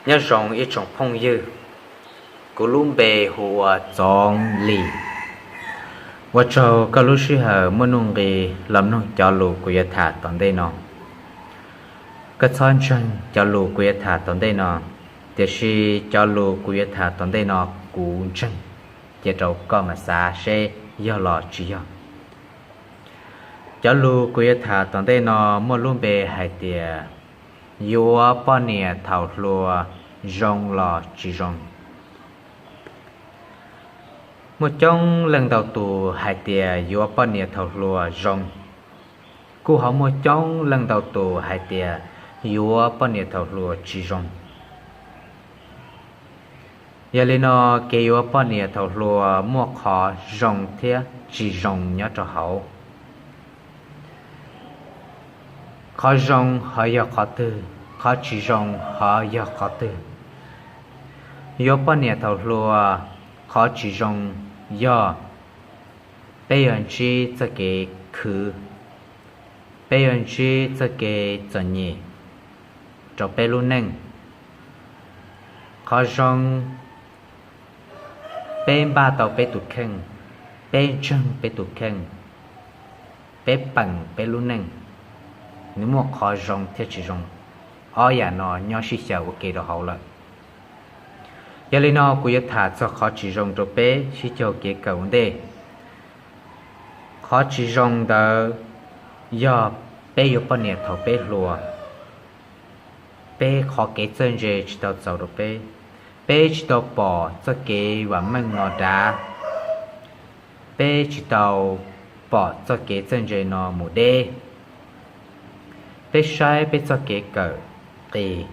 Nyob zoo ib tsoom phooj ywg, kuv lub npe hu ua Txoov Lis. Ua tsaug koj lub sij hawm muaj nuj nqis los mloog cov lus kuv yuav tham tom ntej no. Koj txhob ntseeg cov lus kuv yuav tham tom ntej no, tiam sis cov lus kuv yuav tham tom ntej no kuv ntseeg, cia rau koj mam xav seb yog los tsis yog. Cov lus kuv yuav tham tom ntej no muaj lub npe hais tias yuav poj niam thaum hluas zoo los tsis zoo. Muaj coob leej ntau tus hais tias yuav poj niam thaum hluas zoo, kuj ho muaj coob leej ntau tus hais tias yuav poj niam thaum hluas tsis zoo. Yog li no, kev yuav poj niam thaum hluas muaj qhov zoo thiab tsis zoo nyob rau hauv. Qhov zoo ho yog qhov twg, qhov tsis zoo ho yog qhov twg? Yuav poj niam thaum hluas, qhov tsis zoo yog peb yuav ntsib txoj kev khwv, peb yuav ntsib txoj kev txom nyem rau peb lub neej. Qhov zoo, peb npaj tau peb tus kheej, peb ntseeg peb tus kheej, peb peem peb lub neej. Nws muaj qhov zoo thiab tsis zoo, ob yam no nyob sib xyaw ua ke rau hauv lawm. Yog li no kuv yuav tham txog qhov tsis zoo rau peb sib cog kev kawm ua ntej. Qhov tsis zoo ntawd yog peb yuav poj niam thaum peb hluas, peb qhov kev txawj ntse tsis tau txaus rau peb, peb tsis tau pom txoj kev vam meej no dav, peb tsis tau pom txoj kev txawj ntse no mus deb. Peb saib peb txoj kev kawm qis,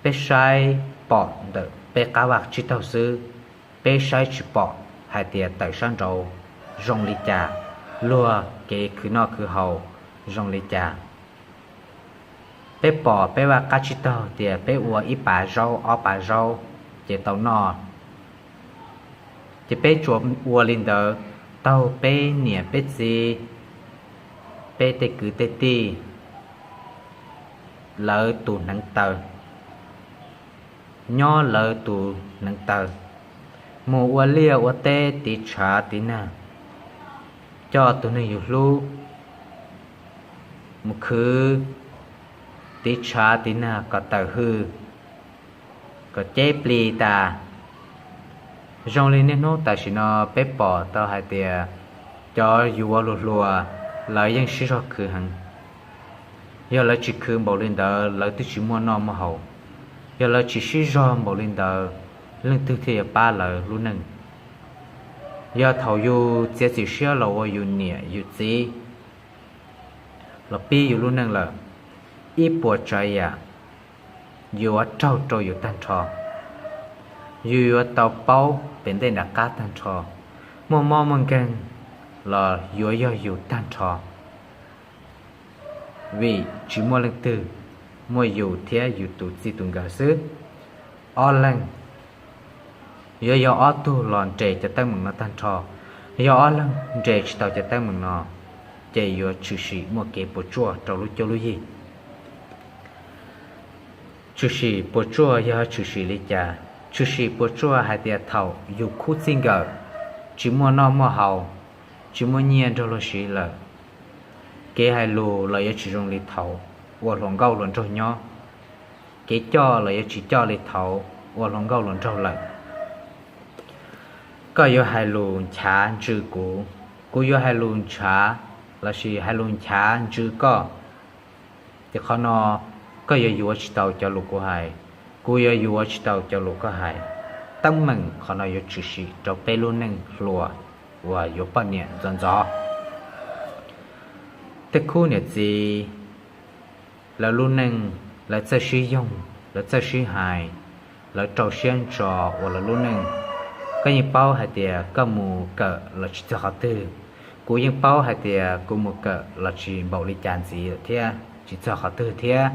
peb saib pom ntawm peb qab vaj tsib taug xwb, peb saib tsis pom hais tias tawm sab nraud zoo li cas, luag kev khwv noj khwv haus zoo li cas. Peb pom peb vaj qab tsib taug tias peb ua ib pas zaub ob pas zaub ces tau noj, ces peb tsuas ua li ntawd taug peb niam peb txiv, peb tej kwv tej tij lawv tus hneev taw, nyob lawv tus hneev taw, mus ua liaj ua teb tiv tshav tiv nag, coj tus neeg yus hlub mus khwv tiv tshav tiv nag kom tawm hws, kom ceb plis tas. Zoo li niaj hnub tam sim no peb pom tau hais tias cov yuav hluas hluas lawv yeej sib zog khwv heev. Yog lawv tsis khwv npaum li ntawd lawv twb tsis muaj noj muaj haus. Yog lawv tsis sib zog npaum li ntawd, leej twg thiaj yuav pab lawv lub neej? Yog thaum yus txiav txim siab los ua yus niam yus txiv los pib yus lub neej lawm, ib puas tsav yam yuav raug rau yus tag nrho. Yus yuav tau paub pem ntej nram qab tag nrho, muaj mob muaj nkeeg los yuav yog yus tag nrho, vim tsis muaj leej twg, muaj yus thiab yus tus txij tus nkawm xwb. Ob leeg, yuav yog ob tug los nres cov teeb meem no tag nrho. Yog ob leeg nres tsis tau cov teeb meem no, ces yuav tshwm sim muaj kev puas tsuaj rau lub cuab lub yig. Tshwm sim puas tsuaj yog tshwm sim li cas? Tshwm sim puas tsuaj hais tias thaum yus khub txij nkawm tsis muaj noj muaj haus, tsis muaj nyiaj nrog luag siv lawm, kev hais lus los yuav tsis zoo li thaum ua hluas nkauj hluas nraug nyob, kev coj los yuav tsis coj li thaum ua hluas nkauj hluas nraug lawm. Koj yuav hais lus nchav ntsws kuv, kuv yuav hais lus nchav lossis hais lus nchav ntsws koj, ces qhov no koj yuav yuav tsis tau cov lus kuv hais, kuv yuav yuav tsis tau cov lus koj hais. Teeb meem qhov no yuav tshwm sim rau peb lub neej hluas uas yuav poj niam ntxov ntxov. Tej khub niam txiv, lawv lub neej, lawv txawj sib yoog, lawv txawj sib hais, lawv rau siab ntso ua lawv lub neej. Koj yeej paub hais tias koj mus kawm los tsis txog qhov twg, kuv yeej paub hais tias kuv mus kawm los tsis npaum li cas ntxiv thiab tsis txog qhov twg thiab.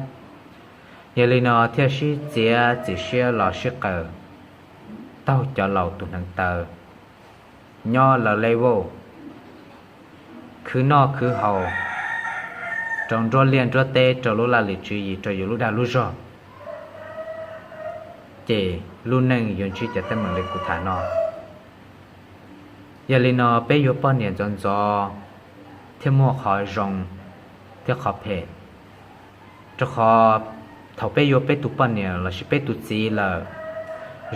Yog li no thiaj sib txiav txim siab los sib qawm taug cov laus tus hneev taw, nyob lawv level, khwv noj khwv haus rau nruab liaj nruab teb, rau lub laj lim tswv yim, rau yus lub dag lub zog. ces lub neej yuav ntsib cov teeb meem li kuv tham no. Yog li no peb yuav poj niam ntxov ntxov thiaj muaj qhov zoo thiab qhov phem. Rau qhov thaum peb yuav peb tus poj niam lossis peb tus txiv lawm,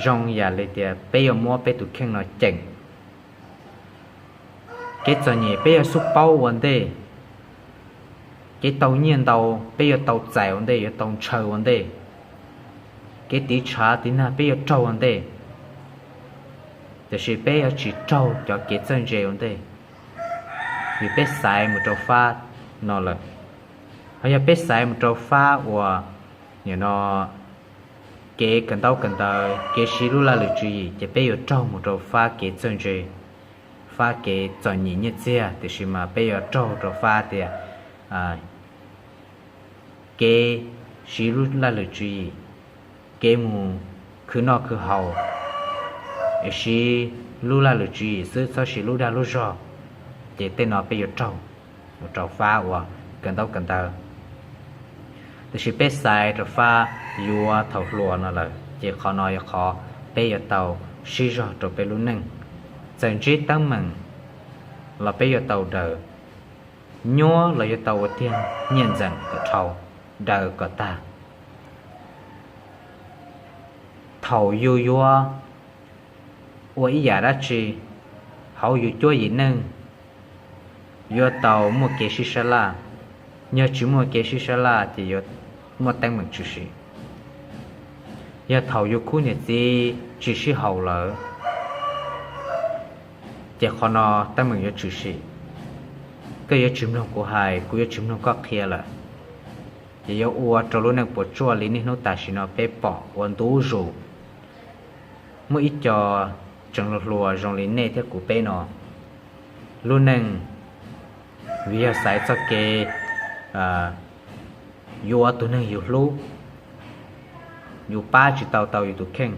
zoo yam li tias peb yuav muab peb tus kheej no ceem. Kev txom nyem peb yuav xub paub ua ntej, kev tau nyiaj ntau peb yuav tau txais ua ntej, yuav tau ntshaw ua ntej, kev tiv tshav tiv nag peb yuav raug ua ntej, tiam sis peb yuav tsis raug cov kev txawj ntse ua ntej, vim peb xaiv mus rau fab no lawm. Ho yog peb xaiv mus rau fab uas nim no kev kawm ntaub kawm ntawv, kev siv lub laj lwm tswv yim, ces peb yuav raug mus rau fab kev txawj ntse, fab kev txom nyem nyiaj txiag, tiam sis mas peb yuav raug rau fab tias kev siv lub laj lwm tswv yim, kev mus khwv noj khwv haus, es siv lub laj lwm tswv yim xwb txhob siv lub dag lub zog, ces tej no peb yuav raug mus rau fab uas kawm ntaub kawm ntawv. Tiam sis peb xaiv rau fab yuav thaum hluas no lawm, ces qhov no yog qhov peb yuav tau sib zog rau peb lub neej. Txawm ntsib teeb meem los peb yuav tau daws, nyuaj los yuav tau ua tiag, nyiaj ntxeem kom dhau, daws kom tag. Thaum yus yuav ua ib yam dab tsi hauv yus cuab yim neej, yuav tau muaj kev sib sab laj. Yog tsis muaj kev sib sab laj ces yuav muaj teeb meem tshwm sim. Yog thaum yus khub niam txiv tsis sib haum lawm, ces qhov no teeb meem yuav tshwm sim. Koj yuav tsis mloog kuv hais, kuv yuav tsis mloog koj qhia lawm, ces yuav ua rau lub neej puas tsuaj li niaj hnub tam sim no peb pom ua ntu zus. Muaj ib co tseem hluas hluas zoo li nej thiab kuv peb no, lub neej vim yog xaiv txoj kev yuav tus neeg yus hlub, yus pab tsis tau tau yus tus kheej,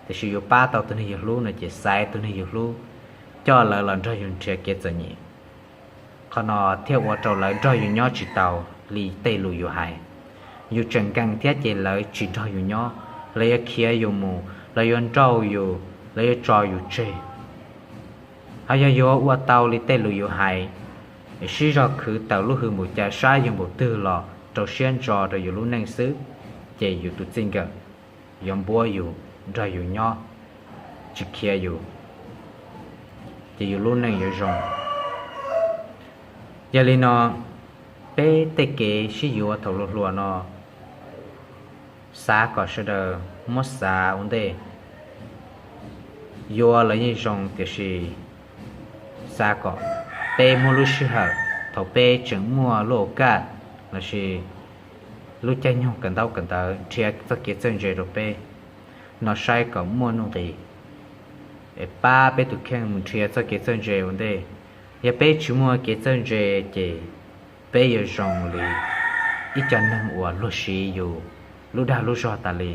tiam sis yus pab tau tus neeg yus hlub no ces xaiv tus neeg yus hlub coj lawv los nrog yus nrhiav kev txom nyem. Qhov no thiaj ua rau lawv nrog yus nyob tsis tau li tej lus yus hais. Yus tseem nkees thiab ces lawv tsis nrog yus nyob, lawv yuav khiav yus mus, lawv yuav nrauj yus, lawv yuav tso yus tseg. Ho yog yuav ua tau li tej lus yus hais, sib zog khwv tawm lub hws npaum cas, sab yus npaum twg los rau siab ntso rau yus lub neej xwb, ces yus tus txij nkawm yuav npuab yus, nrog yus nyob, tsis khiav yus, ces yus lub neej yuav zoo. Yog li no, peb tej kev sib yuav thaum hluas hluas no, xav kom sawv daws muab xav ua ntej. Yuav los yeej zoo, tiam sis xav kom peb muab lub sij hawm thaum peb tseem muaj lub au kaj lossis lub caij nyoog kawm ntaub kawm ntawv nrhiav txoj kev txawj ntse rau peb no saib kom muaj nuj nqis, es pab peb tus kheej mus nrhiav txoj kev txawj ntse ua ntej. Yog peb tsis muaj kev txawj ntse, ces peb yuav zoo li ib co neeg uas luag siv yus lub dag lub zog tas li.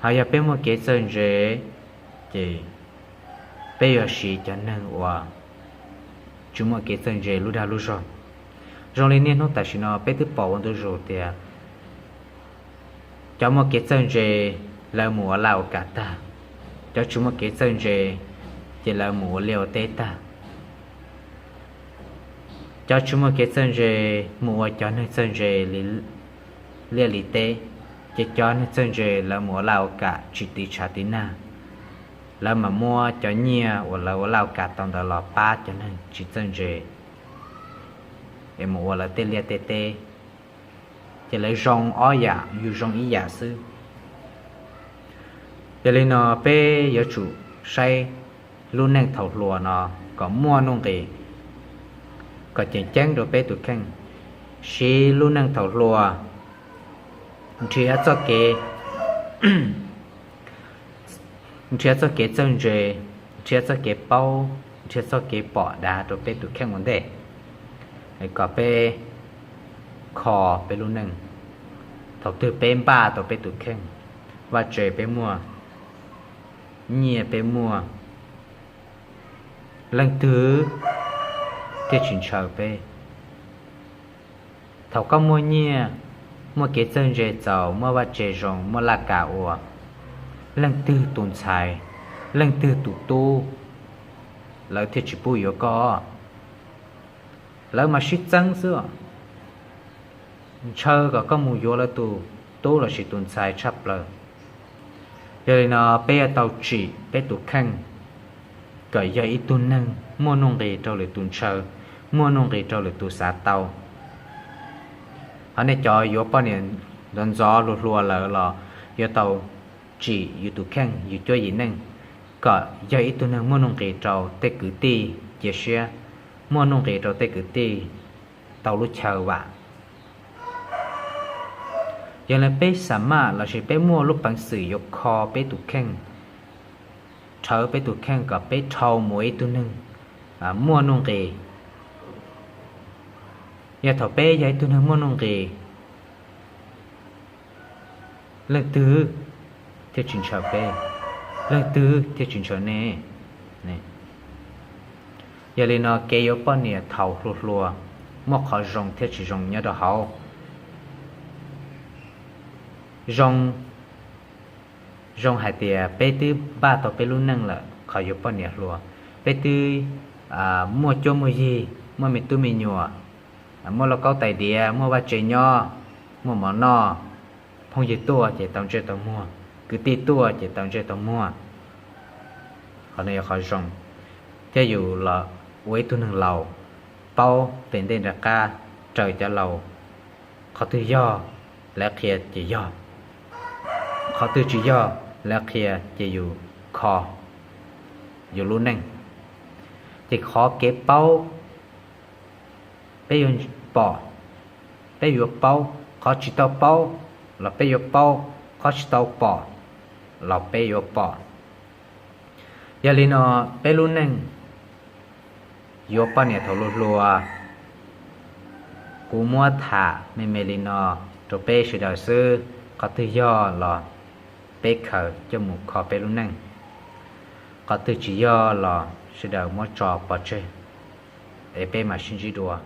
Ho yog peb muaj kev txawj ntse, ces peb yuav siv cov neeg uas tsis muaj kev txawj ntse lub dag lub zog. Zoo li niaj hnub tam sim no peb twb pom ua ntu zus tias cov muaj kev txawj ntse, lawv mus ua laj ua kam tag. Cov tsis muaj kev txawj ntse, ces lawv mus ua liaj ua teb tag. Cov tsis muaj kev txawj ntse mus ua cov neeg txawj ntse li liaj li teb, ces cov neeg txawj ntse lawv mus ua laj ua kam tsis tiv tshav tiv nag, lawv mam muab cov nyiaj uas lawv ua laj ua kam tau ntawd los pab cov neeg tsis txawj ntse, es mus ua lawv tej liaj tej teb. Ces lawv zoo ob yam, yus zoo ib yam xwb. Yog li no peb yuav tsum saib lub neej thaum hluas no kom muaj nuj nqis, kom ceem ceeb rau peb tus kheej. Siv lub neej thaum hluas nrhiav txoj kev nrhiav txoj kev txawj ntse, nrhiav txoj kev paub, nrhiav txoj kev pom dav rau peb tus kheej ua ntej, kom peb kho peb lub neej. Thaum twg peb npaj tau peb tus kheej, vaj tse peb muaj, nyiaj peb muaj, leej twg thiaj tsis ntshaw peb. Thaum koj muaj nyiaj, muaj kev txawj ntse txaus, muaj vaj tse zoo, muaj laj kam ua. Leej twg tus ntxhais, leej twg tus tub, lawv thiaj tsis pub yuav koj. Lawv mas sib txeeb xwb, ntshaw kom koj mus yuav lawv tus tub lossis tus ntxhais tshaj plaws. Yog li no peb yuav tau tsim peb tus kheej kom yog ib tug neeg muaj nuj nqis rau lwm tus ntshaw, muaj nuj nqis rau lwm tus xav tau. Hos nej cov yuav poj niam ntxov ntxov hluas hluas lawm los yuav tau tsim yus tus kheej, yus cuab yim neej kom yog ib tug neeg muaj nuj nqis rau tej kwv tij cia siab, muaj nuj nqis rau tej kwv tij tau lub chaw vam. Yog li peb xa maj lossis peb muaj lub peev xwm yuav kho peb tus kheej, rhawv peb tus kheej kom peb dhau mus ib tug neeg muaj nuj nqis. Yog thaum peb yog ib tug neeg muaj nuj nqis, leej twg thiaj tsis ntshaw peb, leej twg thiaj tsis ntshaw nej. Yog li no kev yuav poj niam thaum hluas hluas muaj qhov zoo thiab tsis zoo nyob rau hauv. Zoo, zoo hais tias peb twb npaj tau peb lub neej lawm qhov yuav poj niam hluas, peb twb muaj cuab muaj yig, muaj me tub me nyuam, muaj lauj kaub tais diav, muaj vaj tse nyob, muaj mov noj, phooj ywg tuaj ces tau ntsej tau muag, kwv tij tuaj ces tau ntsej tau muag. Qhov no yog qhov zoo, thiab yus los ua ib tug neeg laus, paub pem ntej nram qab raws cov laus. Qhov twg yog lawv qhia ces yog, qhov twg tsis yog lawv qhia ces yus kho yus lub neej. Ces qhov kev paub peb yuav pom, peb yuav paub, qhov tsis tau paub los peb yuav paub, qhov tsis tau pom los peb yuav pom. Yog li no peb lub neej yuav poj niam thaum hluas hluas, kuv muab tham me me li no rau peb sawv daws xwb. Qhov twg yog los peb khaws coj mus kho peb lub neej, qhov twg tsis yog los sawv daws muab tso pov tseg, es peb mam sib ntsib dua.